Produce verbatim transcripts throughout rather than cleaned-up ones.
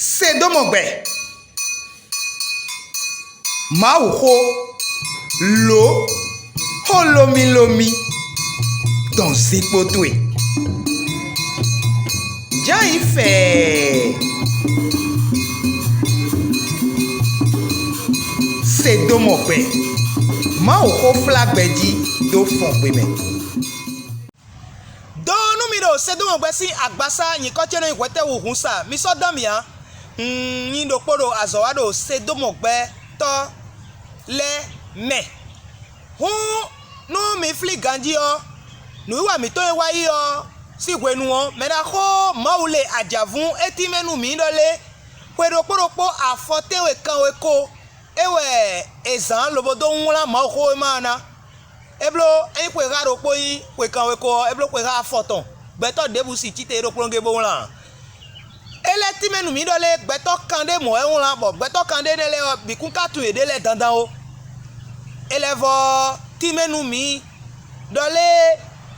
Se dó mɔ gbɛ. Mawuxó, lǒ, xó lómílómí dɔn zinkpo towe. Jǎ yi fɛɛ. Se dó mɔ gbɛ. Mawuxó flá gbɛ jí dó fɔn gbe mɛ. Dɔn nú mi ɖo Sedómu gbɛ sín agbasá nyǐkɔ ce nɔ nyí hwɛtɛ́ wu hun sa, mi sɔ́ dán mì ǎ. Un nyí ɖokpó ɖo azɔ̌ wa ɖo Sedómu gbɛtɔ́ lɛ́ɛ mɛ. Hǔn, nú mi flín ganjí ɔ́, nǔwiwa mǐtɔn e wá yi ɔ́ sín hwenu ɔ́, mɛɖaxó Mawu le ajǎvún é tínmɛ nú mǐ ɖɔ lé, xwe ɖokpó ɖokpó afɔ tɛ́nwe kanwe ko é wɛ è zǎn lobo dó wlán Mawuxówéma ɔ́ ná. É bló ényí xwexá ɖokpó nyí xwe kanweko ɔ́, é bló xwexá afɔtɔn, gbɛtɔ́ ɖěbǔ si cíte é ɖokplóngé bó wlán ǎ. É lɛ́ tínmɛ nú mǐ ɖɔ lé, gbɛtɔ́ kanɖé mɔ̌ wɛ wlán, bɔ gbɛtɔ́ kanɖé énɛ́ lɛ́ɛ ɔ́ bǐ kún ka tunwun yěɖée lɛ́ɛ dandan ó. É lɛ́ vɔ́ ɔ́, tínmɛ nú mǐ ɖɔ lé,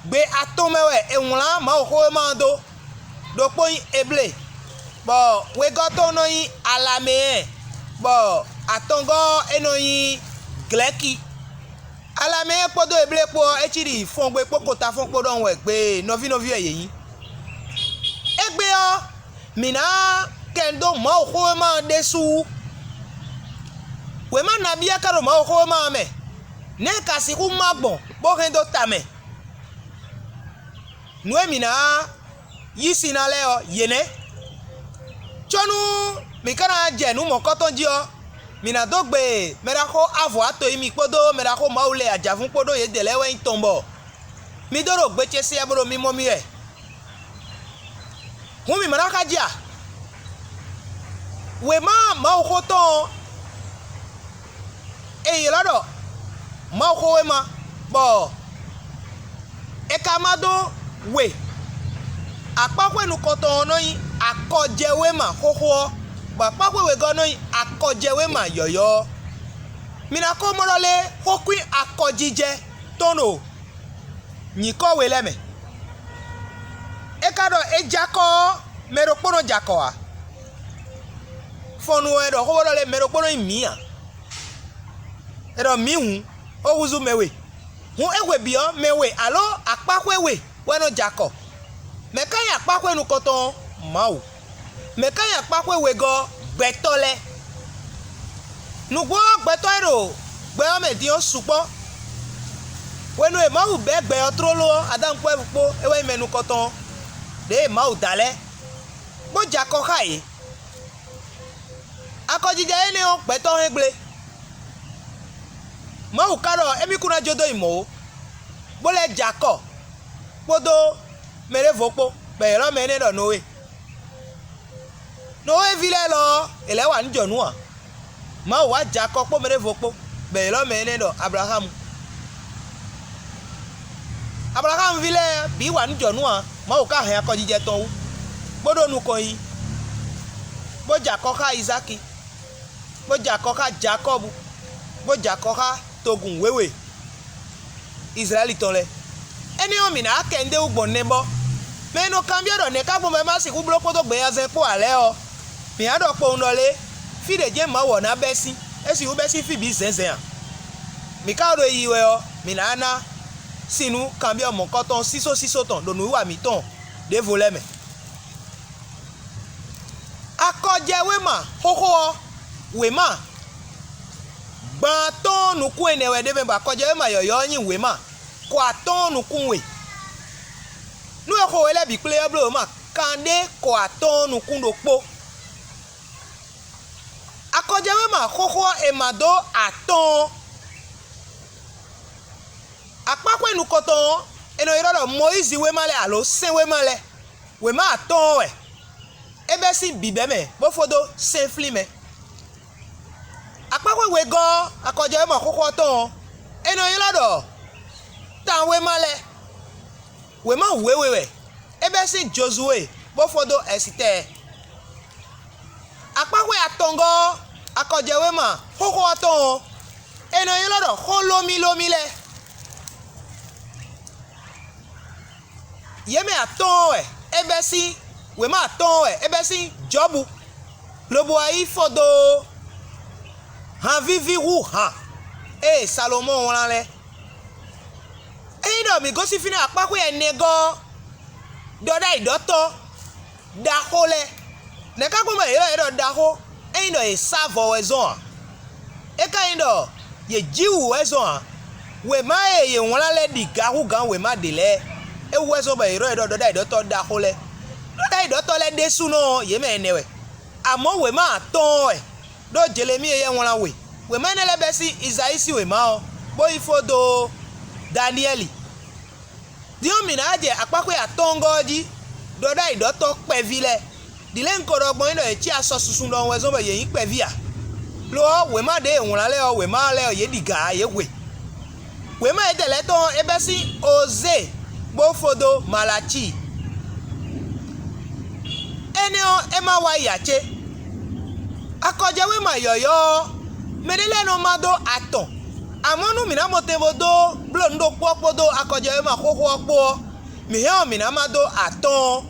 gbe atɔn mɛ wɛ è wlán Mawuxówéma ɔ́ dó; ɖokpó nyí Eblée, bɔ wegɔ́ tɔn nɔ nyí Alamɛɛ, bɔ atɔngɔ́ ɔ́ é nɔ nyí Glɛ̌ki. Alamɛɛ kpódó Eblée kpó ɔ́, é cí ɖi fɔngbe kpó kotafɔn kpó ɖɔhun wɛ gbe nɔví nɔví wɛ yě nyí. Égbé ɔ́, mǐ ná kɛ dó Mawuxówéma ɔ́ ɖésú wú. Wěma nabí wɛ ka ɖo Mawuxówéma ɔ́ mɛ? Nɛ̌ è ka sixú má gbɔn bó hɛn dó ta mɛ? Nǔ e mǐ ná yí sin ná lɛ́ɛ ɔ́, yě nɛ́. Có nú mǐ ka ná jɛ nǔ mɔ̌kɔtɔn jí ɔ́, mǐ ná dó gbe mɛɖaxó Avɔ Atoyimi kpódó mɛɖaxó Mawu lɛ Ajǎvún kpó ɖó yědɛɛ lɛ́ɛ wɛ nyí tɔn bɔ mi dó ɖo gbe ce se wɛ bó ɖo mimɔ mì wɛ. Hǔn mǐ ma ná xá jɛ a? Wěma Mawuxó tɔn ɔ́, è ylɔ́ ɖɔ Mawuxówéma, bɔ è ka ma dó we. Akpáxwé nukɔntɔn ɔ́ nɔ nyí akɔjɛwéma xóxó ɔ́, bɔ akpáxwé wegɔ́ nɔ nyí akɔjɛwéma yɔ̌yɔ́ ɔ́. Mi ná ko mɔ ɖɔ lé, xókwín akɔjijɛ tɔn ɖo nyǐkɔ we lɛ́ɛ mɛ. É ka ɖɔ é jɛ akɔ ɔ́, mɛ ɖokpó nɔ jɛ akɔ ǎ. Fɔnnu wɛ è ɖɔ xó bó ɖɔ lé, mɛ ɖokpó nɔ nyí mǐ ǎ. È ɖɔ mǐ hǔn, é húzú mɛ we. Hǔn é hwe bǐ ɔ́, mɛ we aló akpáxwé we wɛ nɔ jɛ akɔ. Mɛ̌ ka nyí akpáxwé nukɔntɔn ɔ́? Mawu. Mɛ̌ ka nyí akpáxwé wegɔ́ ɔ́? Gbɛtɔ́ lɛ́ɛ. Nǔgbó ɔ́, gbɛtɔ́ e ɖo gbɛ ɔ́ mɛ din ɔ́ sukpɔ́. Hwenu e Mawu bɛ̌ gbɛ ɔ́ tlóló ɔ́, Adámu kpó Ɛvu kpó é wɛ nyí mɛ nukɔntɔn ɔ́, ɖěe Mawu da lɛ́ɛ, bó jɛ akɔ xá yě. Akɔjijɛ énɛ́ ɔ́, gbɛtɔ́ hɛn gblé. Mawu ka ɖɔ émí kún ná jó dó nyi mɔ̌ ó, bó lɛ́ jɛ akɔ kpódó mɛ ɖěvo kpó, bɔ è ylɔ́ mɛ énɛ́ ɖɔ Nɔwe. Nɔwe ví lɛ́ɛ lɔ ɔ́, è lɛ̌ wa nǔ jɔ nǔ ǎ. Mawu wá jɛ akɔ kpó mɛ ɖěvo kpó, bɔ è ylɔ́ mɛ énɛ́ ɖɔ Ablaxámu. Ablaxámu ví lɛ́ɛ bǐ wa nǔ jɔ nǔ ǎ; Mawu ka hɛn akɔjijɛ tɔn wú, bó ɖó nukɔn yi, bó jɛ akɔ xá Izáki, bó jɛ akɔ xá Jakɔ́bu, bó jɛ akɔ xá togun wěwe Izlayɛ́li tɔn lɛ́ɛ. Énɛ́ ɔ́, mǐ ná wá kɛ nǔɖé wú gbɔn nɛbɔ. Mɛ e nɔ kanbyɔ́ ɖɔ nɛ̌ ka gbɔn bɔ é ma sixú bló kpódó gbɛnyanzɛn kpó ǎ lɛ́ɛ ɔ́, mǐ ná ɖɔ kpowun ɖɔ lé, fí ɖě jɛ́n Mawu ɔ́ ná bɛ́ sín; é sixú bɛ́ sín fí bǐ zɛ̌nzɛ̌n a? Mǐ ka ɖo yiyi wɛ ɔ́, mǐ ná ná sin nú kanbyɔ́ mɔ̌kɔtɔn sísósísó tɔn ɖo nǔwiwa mǐtɔn ɖěvo lɛ́ɛ mɛ. Akɔjɛwéma xóxó ɔ́, wěma gban atɔ́ɔ́n nukún ɛnɛ wɛ ɖ'é mɛ, bɔ akɔjɛwéma yɔ̌yɔ́ ɔ́ nyí wěma kɔ atɔ́ɔ́n nukún we. Nú è xo we lɛ́ɛ bǐ kplé ɔ́, bló wěma kanɖé kɔ atɔ́ɔ́n nukún ɖokpó. Akɔjɛwéma xóxó ɔ́, è ma dó atɔ́ɔ́n. Akpáxwé nukɔntɔn ɔ́, è nɔ ylɔ́ ɖɔ Mɔyízi wéma lɛ́ɛ alo sɛ́n wéma lɛ́ɛ. Wěma atɔ́ɔ́n wɛ; é bɛ́ sín bǐbɛ́mɛ, bó fó dó sɛ́nflín mɛ. Akpáxwé wegɔ́ ɔ́, akɔjɔwéma xóxó ɔ́ tɔn ɔ́, è nɔ ylɔ́ ɖɔ tanwéma lɛ́ɛ. Wěma wěwe wɛ; é bɛ́ sín Jozuwe, bó fó dó Ɛsitɛɛ. Akpáxwé atɔngɔ́ ɔ́, akɔjɛwéma xóxó ɔ́ tɔn ɔ́, è nɔ ylɔ́ ɖɔ xó lómílómí lɛ́ɛ. Yě mɛ atɔ́ɔ́n wɛ é bɛ́ sín, wěma atɔ́ɔ́n wɛ é bɛ́ sín Jɔ̌bu, Lobo wá yí fó dó hanvíví hú han e Salomɔ́ɔ wlán lɛ́ɛ. Ényí ɖɔ mǐ gosín fínɛ́ akpáxwé ɛnɛgɔ́ ɔ́, ɖɔ ɖ'ayǐ ɖɔtɔ́ ɖaxó lɛ́ɛ, nɛ̌ ká gbɔn bɔ yě ylɔ́ yě ɖɔ ɖaxó? Ényí ɖɔ yě sá vɔ̌ wɛ zɔ́n ǎ. É ka nyí ɖɔ yě jí wǔ wɛ zɔ́n ǎ. Wěma e yě wlán lɛ́ɛ ɖi ga hú gǎn wěma ɖě lɛ́ɛ, é wú wɛ zɔ́n bɔ yě ylɔ́ yě ɖɔ ɖɔɖ'ayǐɖɔtɔ́ ɖaxó lɛ́ɛ. Ɖɔɖ'ayǐɖɔtɔ́ lɛ́ɛ ɖésúnɔ ɔ́, yě mɛ ɛnɛ wɛ. Amɔ̌ wěma atɔ́ɔ́n wɛ, ɖó Jelemíi e yɛ wlán we. Wěma énɛ́ lɛ́ɛ bɛ́ sín Izayíi sín wěma ɔ́, bó yi fó dó Daniɛ́li. Din ɔ́, mǐ ná wá jɛ akpáxwé atɔ́ɔ́ngɔ́ ɔ́ jí, ɖɔɖ'ayǐɖɔtɔ́ kpɛví lɛ́ɛ. Ɖǐ lɛ́ɛ un ko ɖɔ gbɔn é ɖɔ yě cí asɔ susun ɖɔhun wɛ zɔ́n bɔ yě nyí kpɛví ǎ. Lo ɔ́, wěma ɖě e wlǎn lɛ́ɛ ɔ́, wěma ɔ́ lɛ́ɛ ɔ́, yě ɖi gǎ ǎ, yě hwe. Wěma étɛ́ lɛ́ɛ tɔn ɔ́, é bɛ́ sín Ozée bó fó dó Malacíi. Énɛ́ ɔ́, é má wá yi ǎ cé? Akɔjɛwéma yɔ̌yɔ́ ɔ́, mɛɖé lɛ́ɛ nɔ má dó atɔn. Amɔ̌, nú mǐ ná mɔ tɛn bó dó bló nǔ ɖokpó ɔ́ kpódó akɔjɛwéma xóxó ɔ́ kpó ɔ́, mǐ hɛn ɔ́, mǐ ná má dó atɔ́ɔ́n.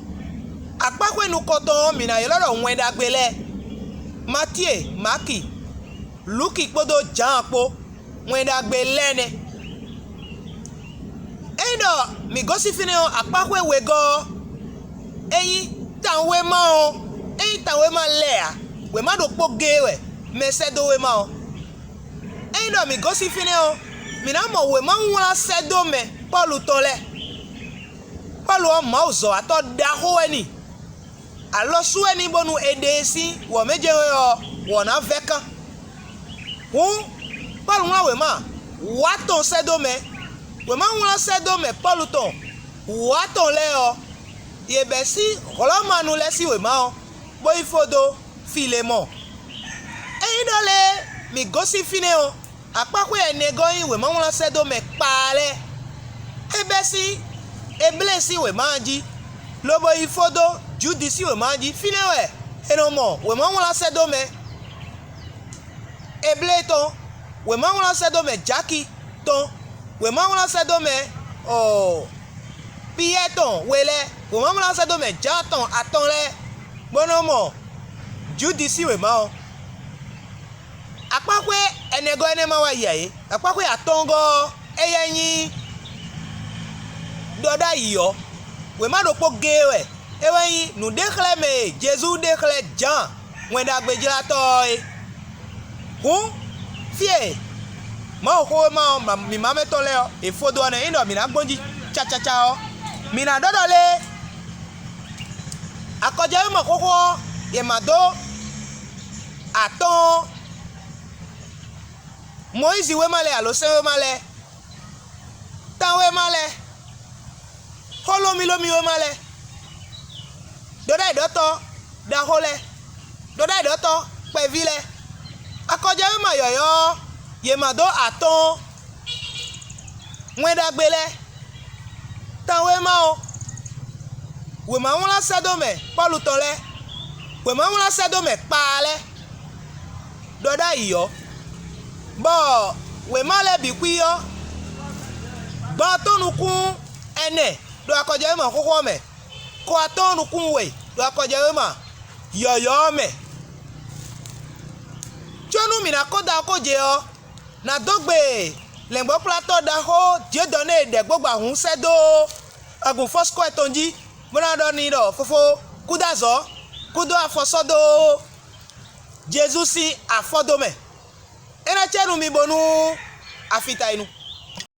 Akpáxwé nukɔntɔn ɔ́, mǐ ná ylɔ́ ɖɔ Wɛn Ɖagbe lɛ́ɛ: Matíe, Maki, Lúki kpódó Jǎan kpó. Wɛn Ɖagbe lɛ́ɛ nɛ́. Ényí ɖɔ mǐ gosín fínɛ́ ɔ́, akpáxwé wegɔ́ ɔ́, é nyí tanwéma ɔ́, é nyí tanwéma lɛ́ɛ ǎ; wěma ɖokpó géé wɛ mɛ sɛ́ dó wéma ɔ́. Ényí ɖɔ mǐ gosín fínɛ́ ɔ́, mǐ ná mɔ wěma wlán sɛ́ dó mɛ Pɔ́lu tɔn lɛ́ɛ. Pɔ́lu ɔ́, Mawuzɔ́watɔ́ ɖaxó wɛ n'i; alɔ sú wɛ n'i bónú è ɖe e sín wɔ̌mɛjɛwé ɔ́, wɔ̌ ná vɛ́ kán. Hǔn, Pɔ́lu wlán wěma wǔ atɔn sɛ́ dó mɛ. Wěma wlán sɛ́ dó mɛ Pɔ́lu tɔn wǔ atɔn lɛ́ɛ ɔ́, yě bɛ́ sín Hlɔ̌manu lɛ́ɛ sín wěma ɔ́, bó yi fó dó Filemɔ́ɔ. Ényí ɖɔ lɛ́ɛ mǐ gosín fínɛ́ ɔ́, akpáxwé ɛnɛgɔ́ nyí wěma wlán sɛ́ dó mɛ kpaa lɛ́ɛ. É bɛ́ sín Eblée sín wěma ɔ́ jí, lobo yi fó dó Judi sín wěma ɔ́ jí. Fínɛ́ wɛ è nɔ mɔ wěma wlán sɛ́ dó mɛ Eblée tɔn, wěma wlán sɛ́ dó mɛ Jaki tɔn, wěma wlán sɛ́ dó mɛ ɔɔ Piyɛ́ɛ tɔn we lɛ́ɛ, wěma wlán sɛ́ dó mɛ Jǎan tɔn atɔn lɛ́ɛ, bó nɔ́ mɔ Judi sín wěma ɔ́. Akpáxwé ɛnɛgɔ́ énɛ́ ma wá yi ǎ é. Akpáxwé atɔ́ɔ́ngɔ́ ɔ́, éyɛ́ nyí ɖɔ ɖ'ayǐ ɔ́. Wěma ɖokpó géé wɛ, é wɛ nyí nǔɖéxlɛ́mɛ e Jezu ɖe xlɛ́ Jǎan Wɛn Ɖagbejlátɔ́ ɔ́ é. Hǔn, fí e Mawuxówéma ɔ́ mǐmá mɛ tɔn lɛ́ɛ ɔ́, è fó dó ɔ́ nɛ́, é ɖɔ mǐ ná gbɔn jí cacacá ɔ́, mǐ ná ɖɔ ɖɔ lé? Akɔjɛwéma xóxó ɔ́, yě ma dó atɔ́ɔ́n Mɔyízi wéma lɛ́ɛ alo sɛ́n wéma lɛ́ɛ, tán wéma lɛ́ɛ, xó lómílómí wéma lɛ́ɛ, ɖɔɖ'ayǐɖɔtɔ́ ɖaxó lɛ́ɛ, ɖɔɖ'ayǐɖɔtɔ́ kpɛví lɛ́ɛ. Akɔjɛwéma yɔ̌yɔ́ ɔ́, yě ma dó atɔ́ɔ́n Wɛn Ɖagbe lɛ́ɛ. Tán wéma ɔ́, wěma wlán sɛ́ dó mɛ Pɔ́lu tɔn lɛ́ɛ, wěma wlán sɛ́ dó mɛ kpaa lɛ́ɛ, ɖɔ ɖ'ayǐ ɔ́, bɔ wěma lɛ́ɛ bǐ xwí ɔ́, gbɔn atɔ́ɔ́n nukún ɛnɛ ɖo akɔjɛwéma xóxó ɔ́ mɛ, kɔ atɔ́ɔ́n nukún we ɖo akɔjɛwéma yɔ̌yɔ́ ɔ́ mɛ. Có nú mǐ ná kó da ɔ́ kó jɛ ɔ́, nǎ dó gbe lɛ̌ngbɔ́kplátɔ́ ɖaxó Dieudonné e ɖɛ̌gbó gba hǔn sɛ́ dó agun Fɔ́sukɔ́ɛ tɔn jí, bó ná ɖɔ n'i ɖɔ: Fofó, kúdó azɔ̌, kúdó afɔ sɔ́ dó Jezu sín afɔ́ dó mɛ. É ná cɛ nú mi bónú afita yi nu.